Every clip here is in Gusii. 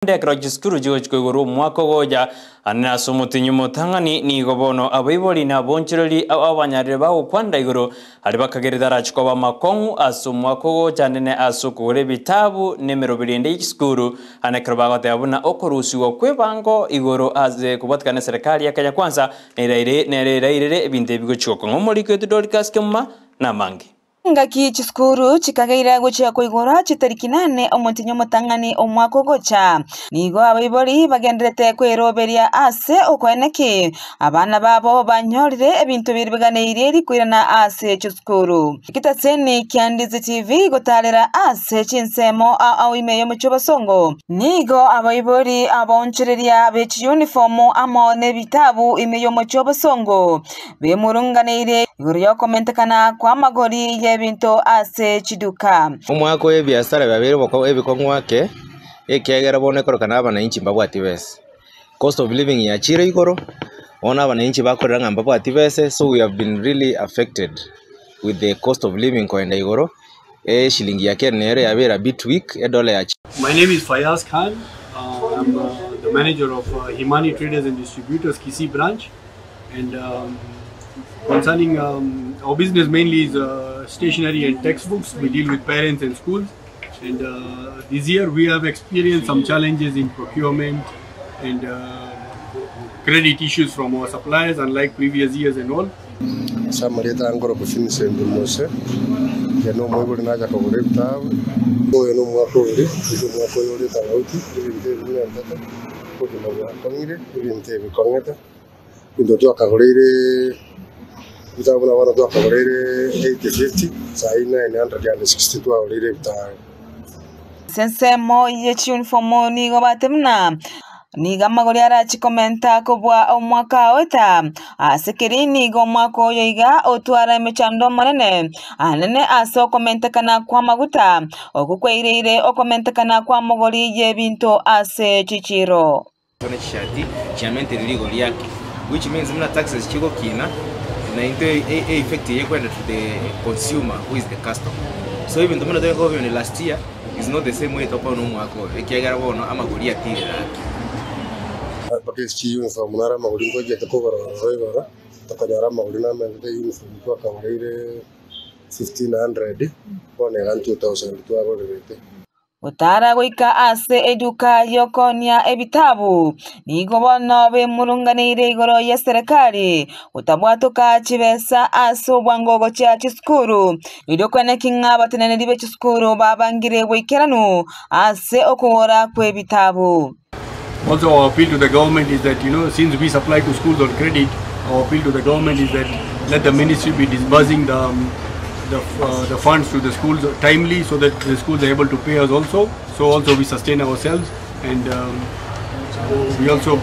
Ekero chisukuru chigochia koigorwa omwaka ogocha, ande ase omotenyi omotang'ani, nigo bono abaibori na abonchoreri abanyarire bagokwanera igoro aria bakagerete arache koba amakong'u ase omwaka ogocha ande ne ase okogora ebitabu na emeroberi ende ye chisukuru, ande ekero bagoteba buna okorusigwa kw'ebango igoro ase kobwatekana na eserekari ya Kenya Kwanza neraire nere erairere ebinto ebi gochia gokong'a. Omoriki oito Dorcas Kemuma namange. Engaki chisukuru chikageire gochia koigorwa chitariki nane omotienyi omotang'ani omwaka ogocha. Nigo abaibori bagendererete kweroberia ase okoeneki abana babo banyorire ebinto biria biganeirie rikoirana ase chisukuru. Egetaseni kia Ndizi TV gotarera ase chinsemo ao ime y'omochie obosongo. Nigo abaibori abaonchoreria be chiyunifomu amo nebitabu ime y'omochie obosongo bemurunganeire igoro y'okomentekana kw'amagori y'ebinto ase chiduka. Omwaka oyo ebiasara biabeire ebikong'u ake, ekiagera bono ekorokana abananchi mbabwati besa. Cost of living yachire igoro, bono abananchi bakorera ng'a mbabwati besa, so we have been really affected with the cost of living kogenda igoro, eshilingi ya Kenya nero yabeire a bit weak, edollar yachire. My name is Fayaz Khan. I'm the manager of Himani Traders and Distributors Kisii branch. And concerning our business mainly is stationery and textbooks. We deal with parents and schools. And this year we have experienced some challenges in procurement and credit issues from our suppliers, unlike previous years and all. Ase amarieta nkorokwa Vincent Mose, inche nomoibori nacha kogora ebitabu. Oyo nomwaka onde, gose omwaka oyo ore tofauti, ebinto ebi bimentete, obogima bwakong'ire, ebinto ebi bikong'ete. Ebinto twakagoreire ebitabu buna bono twakagoreire 850, saii 960 twagoreire ebitabu. Ase ensemo ye chiunifomu nigo bate buna nigo amagori arache komenta kobua omwaka oeta. Ase keri nigo omwaka oyo iga otwara emechando omonene anene ase okomentekana kw'amaguta, okwo kwaireire okomentekana kw'amagori y'ebinto ase chichiiro. Ne chishati chiamentire rigori riake which means buna taxes chigokina na intwe e effect eye ekwenda to the consumer who is the customer. So ebinto buna tore kobiona last year is not the same way tokonyora omwaka oyo ekiagera bono amagori atirire ake. Mpaka ase chiuniform naro amagori nkochiete kogora ororo igoro, tokonyora amagori namentete uniform twakagoreire 1500 bono iga 2000 twagorerete. Gotara goika ase eduka y'okoonia ebitabu, nigo bono bemurunganeire igoro y'eserekari gotabwatoka chibesa ase obwango gochia chisukuru, erio kweneki ng'a abateneneri be chisukuru babangire boikeranu ase okogora kw'ebitabu. Also our appeal to the government is that, you know, since we supply to schools on credit, our appeal to the government is that let the ministry be disbursing the, the, the funds to the schools timely so that the schools are able to pay us also. So also we sustain ourselves and so we also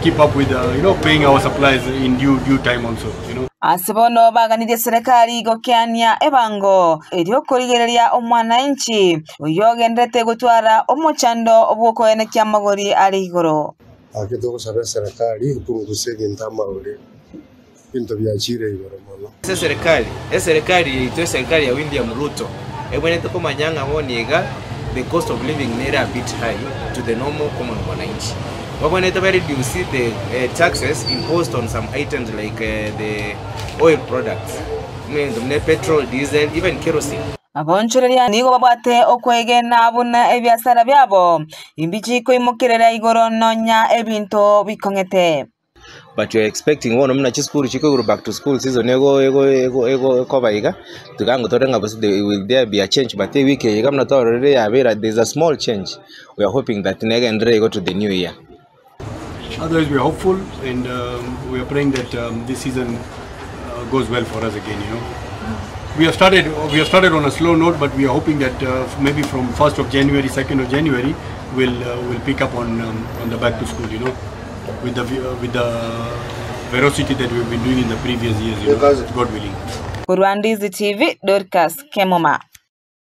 keep up with, you know, paying our supplies in due, due time also, you know. Ase bono baganirie serikali gokeania ebango erio korigereria omwananchi oyio ogenderete gotwara omochando bw'okoenekia amagori are igoro. Gaki togosaba eserekari epunguse ebinto amagori, ebinto biachire igoro mono. Ase eserekari, eserekari yaito eserekari ya William Ruto ebwenerete komanya ng'a bono iga the cost of living nere a bit high to the normal common mwananchi. Babwenerete ba reduce the taxes imposed on some items like the oil products, ebinto buna petrol, diesel, even kerosene. Abonchoreria nigo babwate okwegena buna ebiasara biabo imbichi koimokerera igoro nonya ebinto bikong'ete. But we are expecting bono buna chisukuru chikoigorwa back to school season ego ego ego ego ekoba iga, tiga tore ng'a gose there will there be a change but ewiki eye iga buna twarorire yabeire there is a small change, we are hoping that negenderere igo to the new year. Otherwise we are hopeful and we are praying that this season goes well for us again, you know. We have started, we have started on a slow note, but we are hoping that maybe from 1st of January, 2nd of January, we'll pick up on the back to school, you know, with the, with the velocity that we've been doing in the previous years, you know, God willing. Korwa Ndizi TV, Dorcas Kemuma.